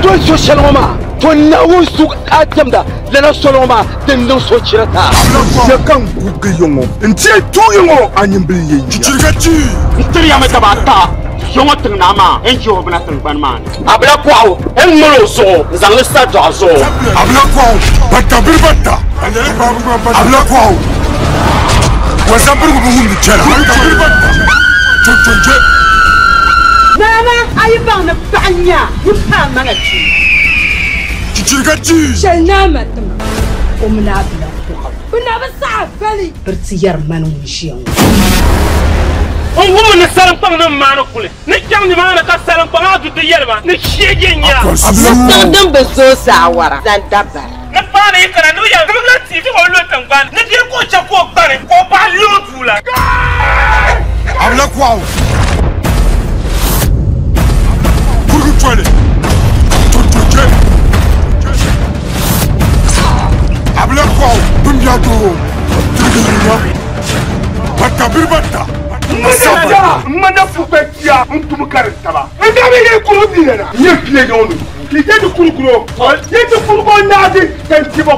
Doli so shɛli ŋɔ maa to Naawuni su a diɛmda lala soli ŋɔ maa din niŋ sochira taa. Ya ka n guugi ya ŋɔ n-ti tuui ŋɔ a nyimbil ye ya. N tiri ya mi daba ata zo ŋɔ tiŋ naa maa n yihi o bina tiŋgbani maa ni. A bila kɔɣu n ŋmali o zuɣu n zaŋ li sa dɔɣu zuɣu. A bila kɔɣu bata biri bata. A bila kɔɣu wazabirigu bi wumdi chɛla. Chonchonje. Nana a yi baŋ ni paɣa nya yi paai maŋa chi. Chichiriga chi. Shɛli naa ma tima o mini a bila kɔɣu. Bɛ na bi saɣa vali. Biri ti yɛri mani ŋun ʒiya ŋɔ. N wum ni salinkpaŋ nim maani kuli ni chaŋ nimaani ka salinkpaŋ a du ti yɛli ma ni sheegi n nya. Tiŋ din bi zooi saawara zaŋ dabari. Ni paani yi kana ni bi yɛn tibigila tia ti o lo tingbani ni dee ka o chɛ ka o gbani ka o paɣa li o duu la. A bila kɔɣu. Kurugu choli. Chonchonje. A bila kɔɣu bimbiya doo. Tirigi yiŋa. Bata biri bata. Ŋmana fukpɛtia n tum kari taba. N da bi ye kuru bi na. N ye pie ɲɔgɔn ni. K'i tɛ di kurukuro. Ye ti kuruko naadi ka n ti bɔ.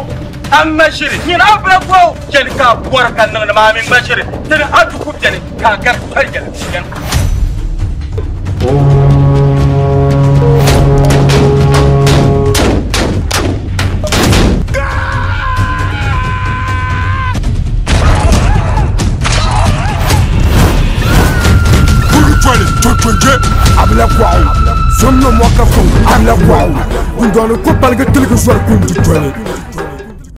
An ŋma ʒiri nyina a bila kɔɣu chɛni ka bɔri ka niŋdi maa mi ŋma ʒiri tini a duku biɛni ka a gari parigɛli biɛni. Kurugu choli. Chonchonje. A bila kɔɣu. Somno mɔka fɔŋ. A bila kɔɣu. Gundɔni ko paligi tiligi zɔri kundi choli.